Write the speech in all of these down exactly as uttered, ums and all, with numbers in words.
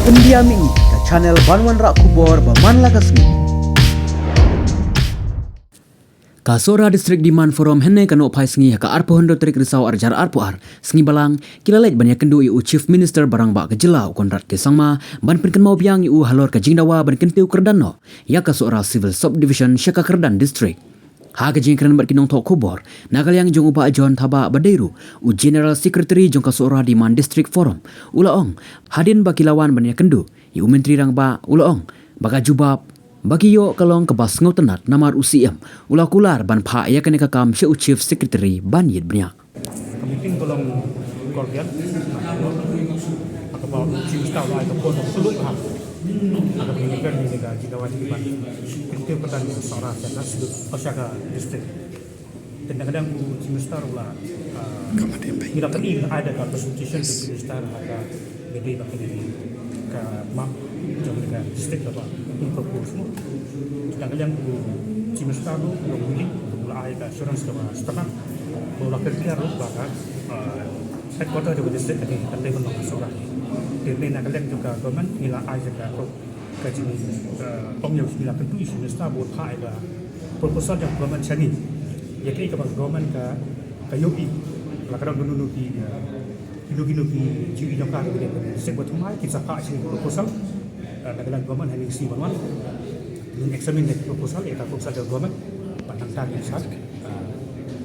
Pyndiam ïa ngi ka channel ban wanrah khubor ba man la ka sngi. Ka Sohra District Demand Forum hynne ka nohphai sngi ha ka arphew hynriew tarik Risaw arhajar arphew ar, sngi Balang, ki la leit ban ïakynduh ïa u Chief Minister ba rangbah ka jylla u Conrad K Sangma ban pynkynmaw biang ïa u halor ka jingdawa ban kyntiew kyrdan noh ïa ka Sohra Civil Subdivision sha ka kyrdan district. Ha ka jingkren bad ki nongthoh khubor na ka liang jong u Bah John Thabah ba dei ruh u General Secretary jong ka Sohra Demand District Forum, u la ong hadien ba ki la wan ban ïakynduh ïa u Myntri Rangbah, u la ong ba ka jubab ba ki ïoh ka long kaba sngewtynnat namar u C M u la kular ban phah ïa kane ka kam sha u Chief Secretary ban ïit bniah. Ka meeting ka long cordial. Ka ba u Chief Minister u la ai ka phone ba ka long ha ka meeting ka jingdawa jingban. Kyntiew kyrdan Sohra sha ka state, sha ka district. Te na ka liang u Chief Minister u la, ah, ngi la pyni, ai da ka presentation ka Chief Minister ha ka Nga dei ba ka dei ka map jong ka district kaba ngi propose mo. Te na ka liang u Chief Minister ruh u long willing, u la ai ka assurance kaba sdang ba u la clear ruh ba ka, ah, headquarter jong ka district ka dei, ka dei ban long ka Sohra. Te na ka liang jong ka government ngi la ai ka, ka jing, ah, ong ïa u, ngi la kyntu ïa u Chief Minister ba un phah ïa ka proposal jong ka government sha ngi. Ïa kaei kaba ka government ka, ka ïohi, la ka don kano kano ki, ah, kino kino ki jingïohi jong ka, kaba dei shisha ba thymmai kin sa phah sha proposal. Ah, na ka liang government ha kine ki sngi ban wan ngin examine ïa ka proposal, ïa ka proposal jong government. Bad nangta ngin sa, ah,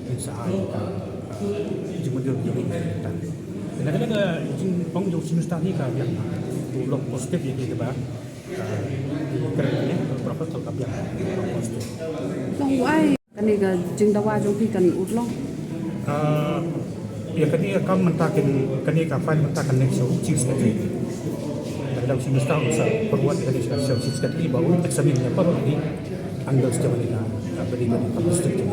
ngin sa ai ka, ah, jingmynjur jong ngi. Na ka liang ka jingong jong u Chief Minister hi ka biang, u long positive ïa ki kaba, ah, kren ïa ka proposal ka biang, u long positive. Long u ai Kane ka jingdawa jong phi kan urlong. Ah, ïa kane ka kam mynta kin, kane ka file mynta kan leit sha u Chief Secretary. Ka dang shu mynta u sa forward ïa kane sha u Chief Secretary ba u examine ïa ka, ba u angel sha kane ka, ka beri beri ka district.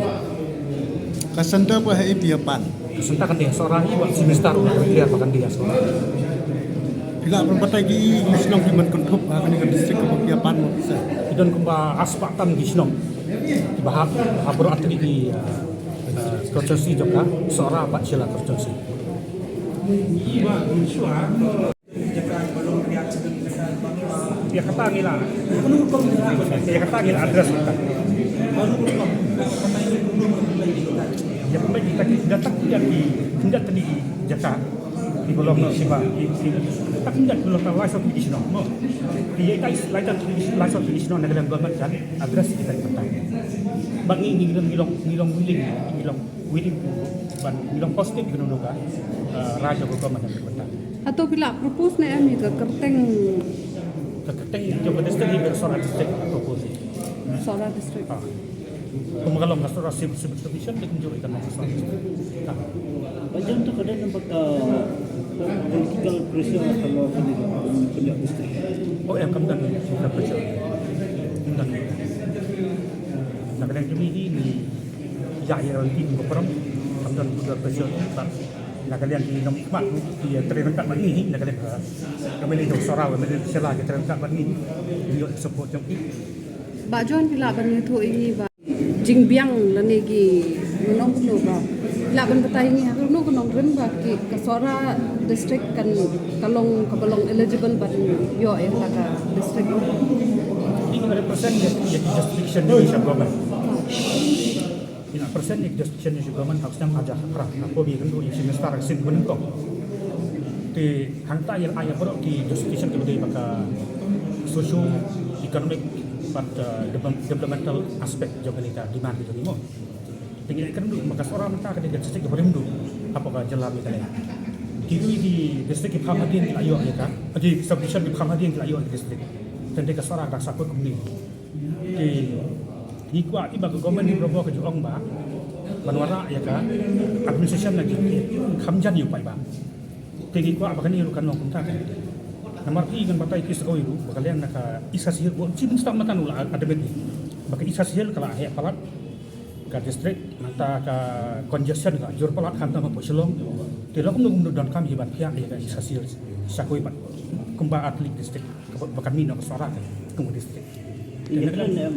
Ka center ba ha i pia pan. Ka center kan dei ha Sohra hi, ba u Chief Minister u la clear ba kan dei ha Sohra. Phi lah ban batai ki shnong ki ban kynthup ha kane ka district kaba pia pan ma phi sa. Ki don kumba arspah tam ki shnong. Kiba hap, hap baroh artylli ki, uh, uh, constituency jong ka Sohra bad Shella constituency. Ïa kata ngi la, ïa kata ngi la address kata. Ïa kata kita ki datang kita ki, kita tadi ki jaka. Ki belum sima, ki, ki, tak tidak belum tahu license traditional. Mo. Ki ïa kai license traditional, license traditional na ka liang government kan address kita kita. Bad ngi, ngi long, ngi long, ngi long willing, ngi long willing to, ban ngi long positive kano kano ka, uh, rai jong ka government kita. Hato phi la propose ne em ïa ka kyrteng? Ka kyrteng jong ka district hi ka Sohra district propose. Sohra district. Ah. Kumba ka long ka Sohra Civil, Civil Subdivision, dei kumjuh ïa ka long ka Sohra District. Ka. Ba jan to ka dei namar ka political pressure ka long ka dei ka district. Oh, em, kam don political pressure. Kam don. Na ka liang jong ngi hi, ngi ïa ïa ranti ngi burom. Kam don political pressure. But na ka liang ki nongmihkhmat ruh ki, eh, trei ryngkat bad ngi hi, na ka liang ka, ka MLA jong Sohra, ka MLA Shella ki trei ryngkat bad ngi hi. Ngi ïoh support jong ki. Bah John, phi lah ban ïathuh ïa ngi ba jingbiang lane ki nongkynnoh ba, phi lah ban batai ïa ngi ha kano kano ka nongrim ba ki ka Sohra district kan ka long, kaba long eligible ban ïoh ïa kata ka district. Ngi represent ïa, ïa ki jurisdiction jong ka government. Ngi represent ïa ki jurisdiction jong ka government ha ka snem arhajar arphew. Nga poi ban ïakynduh ïa u Chief Minister ha ka sien ba nyngkong. Te hangta ngi la ai ïa baroh ki jurisdiction kiba dei ba ka socio economic bad, uh, develop-, developmental aspect jong kane ka demand ka jong ngi mo. Te ngi la ïakynduh ba ka Sohra mynta ka dei ka district kaba rim duh hapoh ka jylla Meghalaya. Kiwei ki district ki pham hadien ki la ïoh ïa ka, ki subdivision ki pham hadien ki la ïoh ïa ka district. Te ka Sohra ka sa kut kumne. Te ngi kwah, i ba ka government hi barabor ka ju ong ba ban wanrah ïa ka administration na ki kham jan ïa u paidbah. Te ngi kwah ba kane ruh kan long kumta kan. Namar phi ngan batai phi sa kawei ruh ba ka liang na ka East Khasi Hills, u Chief Minister mynta u la admit hi ba ka East Khasi Hills ka la heh palat ka district, nangta ka congestion ka jur palat khamtam hapoh Shillong. Te lok kumno kumno donkam hi ban phiah ïa ka East Khasi Hills sa kawei pat kumba artylli ki district. Ba kan mih noh ka Sohra ka kum ka district. Ïa ka don, em,